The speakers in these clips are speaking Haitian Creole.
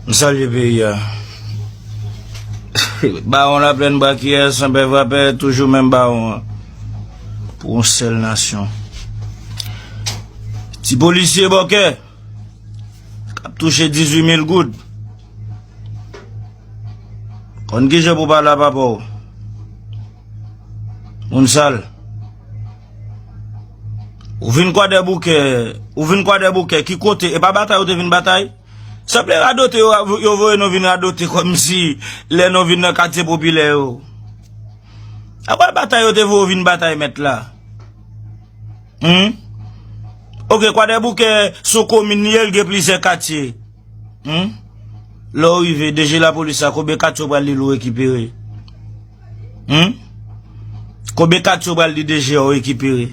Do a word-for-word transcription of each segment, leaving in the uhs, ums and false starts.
M salye peyi a. Bawon Laplèn Brakiyè, Sanpè Vrapè, toujou menm bawon an. Pou yon sèl nasyon. Ti polisye bòkè k ap touche dizuit mil goud. Konn kijan pou pale a papa w. Moun sal. Ou vin Kwadèboukè, ou vin Kwadèboukè, ki kote? E pa batay ou te vin batay? Sanble radote yo, yo voye nou vin radote kòmsi lè nou vin nan katye popilè yo. Apre batay yo te voye w vin batay mèt la. Hum? Oke, Kwadèboukè se yon komin li ye, l gen plizyè katye. Hum? Lè w rive, D G lapolis la, konbyen katye w pral di l ou rekipere? Hum? Konbyen katye w pral di D G a w rekipere?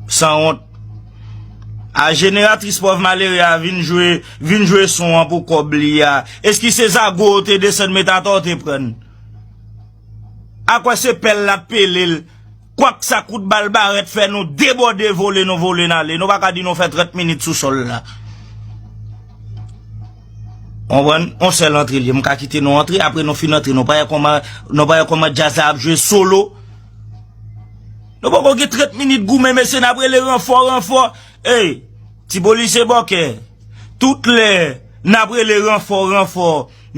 Sanwont. A jeneratris pòv malere a vin jwe, vin jwe son an pou kòb li a. Èske se zago w te desann met atò w te prann? Akwè se pèl la t pele l. Kwak sa kout bal barèt fè nou debòde vole nou vole n ale. Nou pa ka di nou fè trant minit sou sòl la. Konprann? On sèl antre li ye. M ka kite nou antre, apre nou fin antre, nou pa wè kòman, nou pa wè kòman djaz la ap jwe solo. Nou poko gen trant minit goumen, mesye, n ap rele ranfò, ranfò. Ey, ti polisye bòkè. Tout lè n ap rele ranfò, ranfò.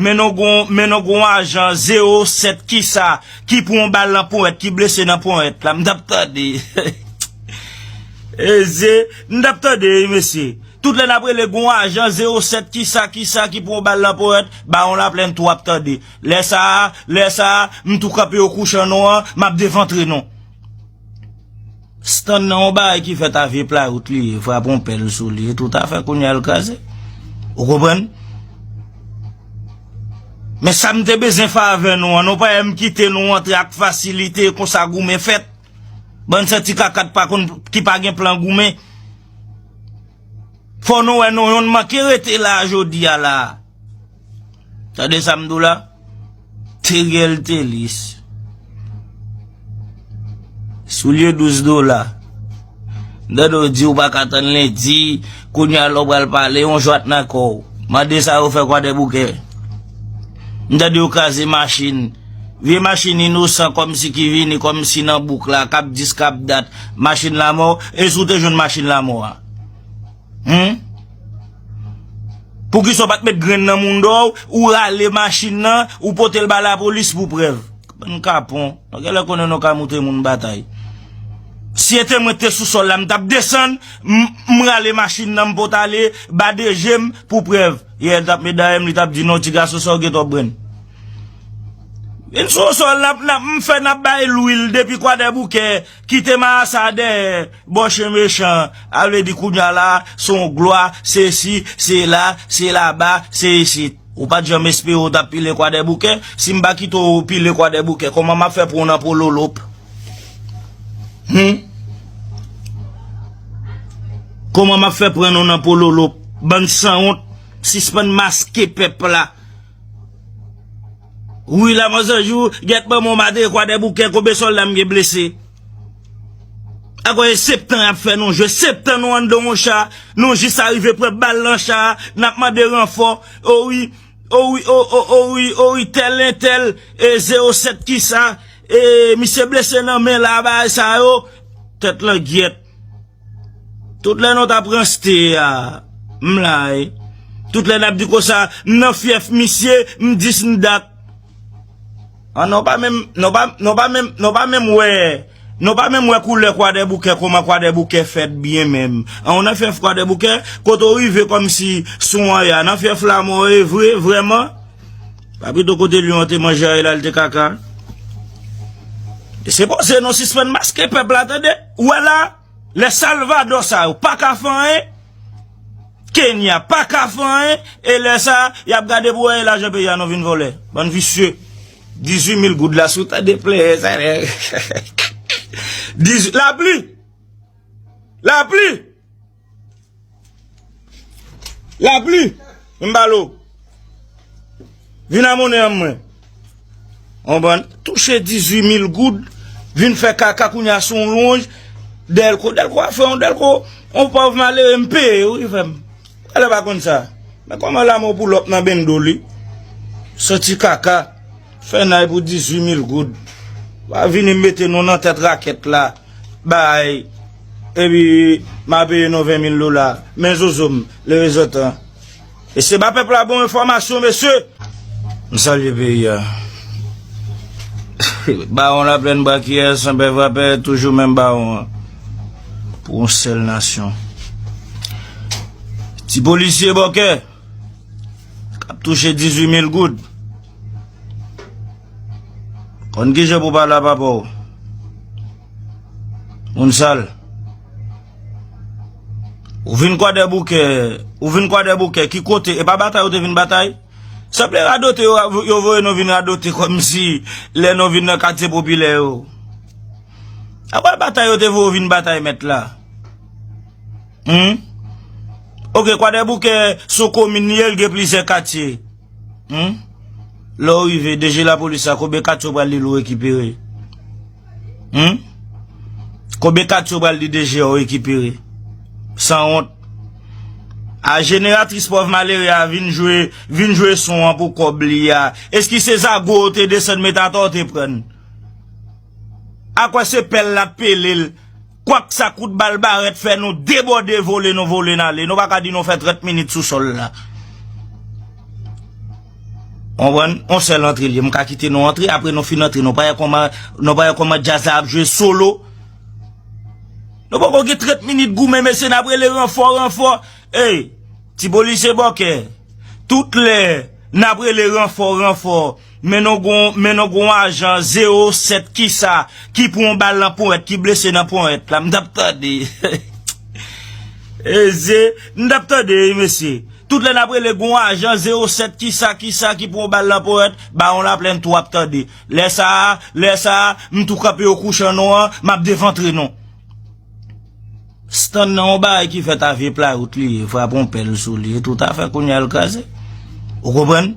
Men nou gon, men nou gon ajan zewo sèt kisa ki pran yon bal nan ponyèt, ki blese nan ponyèt la, m t ap tande. E ze, m t ap tande, wi, mesye. Tout lè n ap rele gon ajan zewo sèt kisa, kisa ki pran yon bal nan ponyèt, Bawon Laplèn tou ap tande. Lè sa a, lè sa a, m tou kanpe yo kouche an nou an, m ap devantre nou. Stann nan yon bagay ki fèt a vye playout li ye, frape yon pèl sou li, e tout afè kounye a l kraze. Ou konprann? Men sa m te bezwen fè avè nou an, nou pa wè m kite nou antre ak fasilite konsa goumen fèt. Bann santi kaka t pa konn ki pa gen plan goumen. Fò nou wè nou yonn manke rete la a jodi a la a. Tande sa m di w la? Teriel Telis. Soulye douz dola. M tande w di w pa ka tann lendi, kounye a lè w pral pale, yon jwat nan kò w. Mande sa yo fè Kwadèboukè. M tande yo kraze machin. Vye machin inosan kòmsi ki vini kòmsi nan bouk la, k ap dis, k ap dat. Machin lanmò, e si w te jwenn machin lanmò a? Hum? Poukisa w pa t met grenn nan mounda w, ou rale machin nan, ou pote l ba lapolis pou prèv? Bann kapon. Nou genlè konnen nou ka moute moun batay. Si se te mwen ki te sou sòl la, m t ap desann, m, m rale machin nan, m pot ale, ba D G m pou prèv. Yè, l t ap met dayè m, li t ap di, "Non, ti gason, sa w gen twòp brenn." Vin sou sòl, n ap, n ap, m fè n ap bay lwil depi Kwadèboukè, kite marasa dèyè, bò chen mechan, a vle di kounye a la, se yon glwa, se si, se la, se laba, se isit. Ou pa t janm espere w t ap pile Kwadèboukè, si m pa kite w pile Kwadèboukè, kòman m ap fè pran w nan pololop? Hum? Kòman m ap fè pran nou nan pololop? Bann sanwont, sispann maske pèp la. Wi, Lamanzanjou, gèt ban mwen, m atake Kwadèboukè, konbyen sòlda m gen blese? Akoz e septan y ap fè nou jwe, septan nou anndan yon cha, nou jis arive pran bal nan cha a, n ap mande ranfò, o wi, o wi, o, o, o wi, o wi, tèl entèl, e zewo sèt kisa, e misye blese nan men la, bagay sa yo, tèt langyèt. Tout lè nou t ap ranste a, m la, wi. Tout lè n ap di konsa, m nan fyèf misye, m dis m dat. An, nou pa menm, nou pa, nou pa menm, nou pa menm wè, nou pa menm wè koulè Kwadèboukè, kòman Kwadèboukè fèt byen menm. An, ou nan fyèf Kwadèboukè, kote w rive kòmsi sou aya, nan fyèf lanmò e vre, vrèman. Pa pito kote lyon an te manje a, e la l te kaka. E se poze nou sispann maske pèp la, tande. Ou wè la? Lè Salvadò sa yo pa ka fè anyen, Kenya pa ka fè anyen, e lè sa, y ap gade pou wè e lajan peyi a nou vin vòlè. Bann visye. Dizuit mil goud la, si w tande plenyen sa, nèg. Dizuit, lapli! Lapli! Lapli! M ba l ou. Vin a monnen an mwen. Konprann? Touche dizuit mil goud, vin fè kaka kounye a sou yon lwonj. Dèlko, Dèlko a fè yon Dèlko, yon pòv malere, m peye, wi, frè m. Alè pa konn sa. Men kòman lanmò pou lòp nan bendo li? Santi kaka. Fè nay pou dizuit mil goud. Pa vini mete nou nan tèt rakèt la. Bay. Epi, m a peye nou ven mil dola. Men zozo m, le rezilta. E se ba pèp la bon enfòmasyon, mesye. M salye peyi a. Bawon Laplèn Brakiyè, Sanpè Frapè, toujou menm bawon an. Pou yon sèl nasyon. Ti polisye bòkè k ap touche dizuit mil goud. Konn kijan pou pale a papa w. Moun sal. Ou vin Kwadèboukè, ou vin Kwadèboukè, ki kote? E pa batay ou te vin batay? Sanble radote yo, yo voye nou vin radote kòmsi lè nou vin nan katye popilè yo. Apre batay yo te voye w vin batay mèt la. Hmm? Oke, Kwadèboukè se yon komin li ye, l gen plizyè katye. Hmm? Lè w rive, D G lapolis la, konbyen katye w pral di l ou rekipere? Hmm? Konbyen katye w pral di D G a w rekipere? Sanwont. A jeneratris pòv malere a vin jwe, vin jwe son an pou kòb li a. Eski se zago w te desann met atè w te prann? Akwè se pèl la t pele l. Kwak sa kout bal barèt fè nou debòde vole nou vole n ale. Nou pa ka di nou fè trant minit sou sòl la. Konprann? On sèl antre l ye. M ka kite nou antre, apre nou fin antre, nou pa wè kòman, nou pa wè kòman djaz la ap jwe solo. Nou poko gen trant minit goumen, mesye, n ap rele ranfò, ranfò. Ey, ti polisye bòkè. Tout lè n ap rele ranfò, ranfò. Men nou gon, men nou gon ajan zewo sèt kisa ki pran yon bal nan ponyèt, ki blese nan ponyèt la. M t ap tande. Eze, m t ap tande, wi, mesye. Tout lè n ap rele gon ajan zewo sèt kisa, kisa ki pran yon bal nan ponyèt, Bawon Laplèn tou ap tande. Lè sa a, lè sa a, m tou kanpe yo kouchan nou an, m ap devantre nou. Stann nan yon bagay ki fèt a vye playout li ye, frape yon pèl sou li, e toutafè kounye a l kraze. Ou konprann?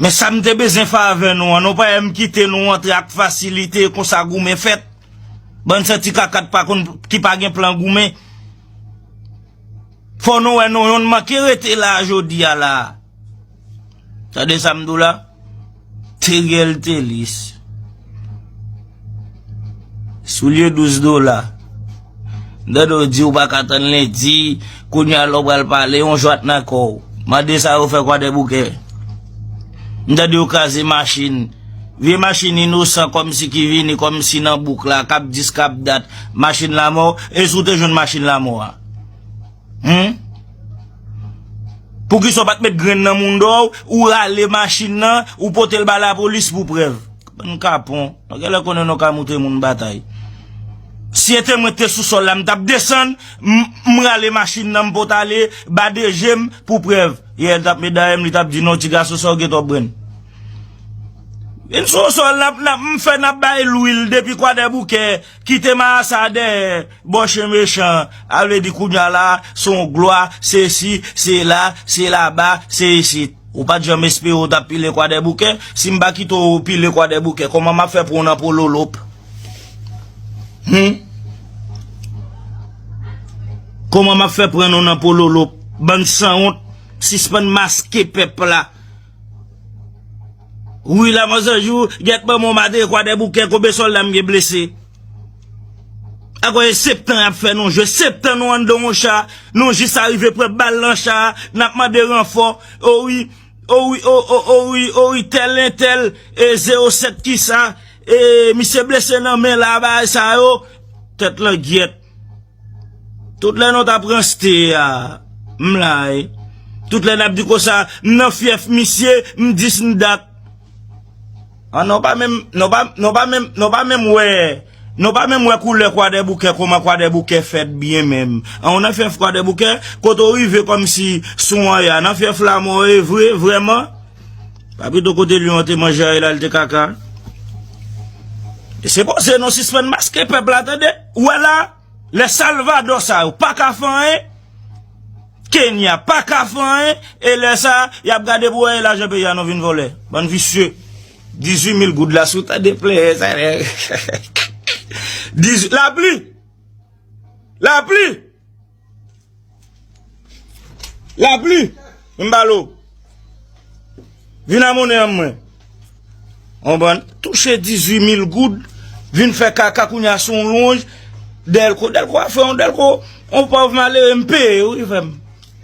Men sa m te bezwen fè avè nou an, nou pa wè m kite nou antre ak fasilite konsa goumen fèt. Bann santi kaka k pa konn, ki pa gen plan goumen. Fò nou wè nou yonn manke rete la a jodi a la. Tande sa m di w la? Teriel Telis. Soulye douz dola. M tande w di w pa ka tann lendi, kounye a lè w pral pale, yon jwat nan kò w. Mande sa yo fè Kwadèboukè. M tande yo kraze machin. Vye machin inosan kòmsi ki vini kòmsi nan bouk la, k ap dis, k ap dat. Machin lanmò, e si w te jwenn machin lanmò a? Humm? Poukisa w pa t met grenn nan mounda w, ou rale machin nan, ou pote l ba lapolis pou prèv? Bann kapon. Nou genlè konnen nou ka moute moun batay. Si se te mwen ki te sou sòl la, m t ap desann, m, m rale machin nan, m pot ale, ba D G m pou prèv. Yè, l t ap met dèyè m, li t ap di, "Non, ti gason, sa w gen twòp grenn." Vin sou sòl, n ap, n ap, m fè n ap bay lwil depi Kwadèboukè, kite marasa dèyè, bò chen mechan, a vle di kounye a la, se yon glwa, se si, se la, se laba, se isit. Ou pa t janm espere w t ap pile Kwadèboukè? Si m pa kite w pile Kwadèboukè, kòman m ap fè pran w nan Pololop? Humm? Kòman m ap fè pran nou nan Pololop? Bann sanwont, sispann maske pèp la. Wi, Lamanzanjou, gèt manman w, m atake Kwadèboukè, konbyen sòlda m gen blese? Akoz se septan y ap fè nou jwe, septan nou anndan yon cha, nou jis arive pran bal nan cha a, n ap mande ranfò, o wi, o wi, o, o, o wi, o wi, tèl entèl, e zewo sèt kisa, e misye blese nan men la, bagay sa yo, tèt langyèt. Tout lè nou t ap ranste a, m la, wi. Tout lè n ap di konsa, m nan fyèf misye, m dis, m dat. An, nou pa menm, nou pa, nou pa menm, nou pa menm wè, nou pa menm wè koulè Kwadèboukè, kòman Kwadèboukè fèt byen menm. An, ou nan fyèf Kwadèboukè, kote w rive kòmsi sou anya, nan fyèf Lamò e vre, vrèman. Pa pito kote lyon an te manje a, e la l te kaka. E se poze nou sispann maske pèp la, tande? Ou wè la? Lè Salvadò sa yo pa ka fè anyen, Kenya pa ka fè anyen, e lè sa, y ap gade pou wè e lajan peyi a nou vin vòlè. Bann visye. Dizuit mil goud la, si w tande plen sa, dizuit, lapli! Lapli! Lapli, m ba l. Vin a monnen an mwen. Konprann? Touche dizuit mil goud, vin fè kaka kounye a sou yon lwonj. Dèlko, Dèlko a fè yon Dèlko, yon pòv malere, m peye, wi, frè m.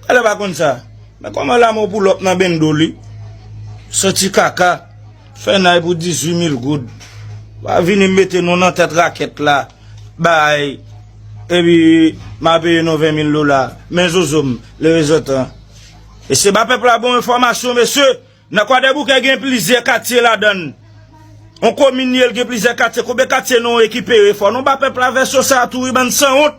Alè pa konn sa. Men kòman lanmò pou lòp nan bendo li? Santi kaka. Fè nay pou dizuit mil goud. Pa vini mete nou nan tèt rakèt la. Bay. Epi, m a peye nou ven mil dola. Men zozo m, leve zantan. E se ba pèp la bon enfòmasyon, mesye. Nan Kwadèboukè gen plizyè katye ladan l. On komin ye, l gen plizyè katye. Konbyen katye nou rekipere fò? Nou ba pèp la vèsyon sa a tou, wi, bann sanwont.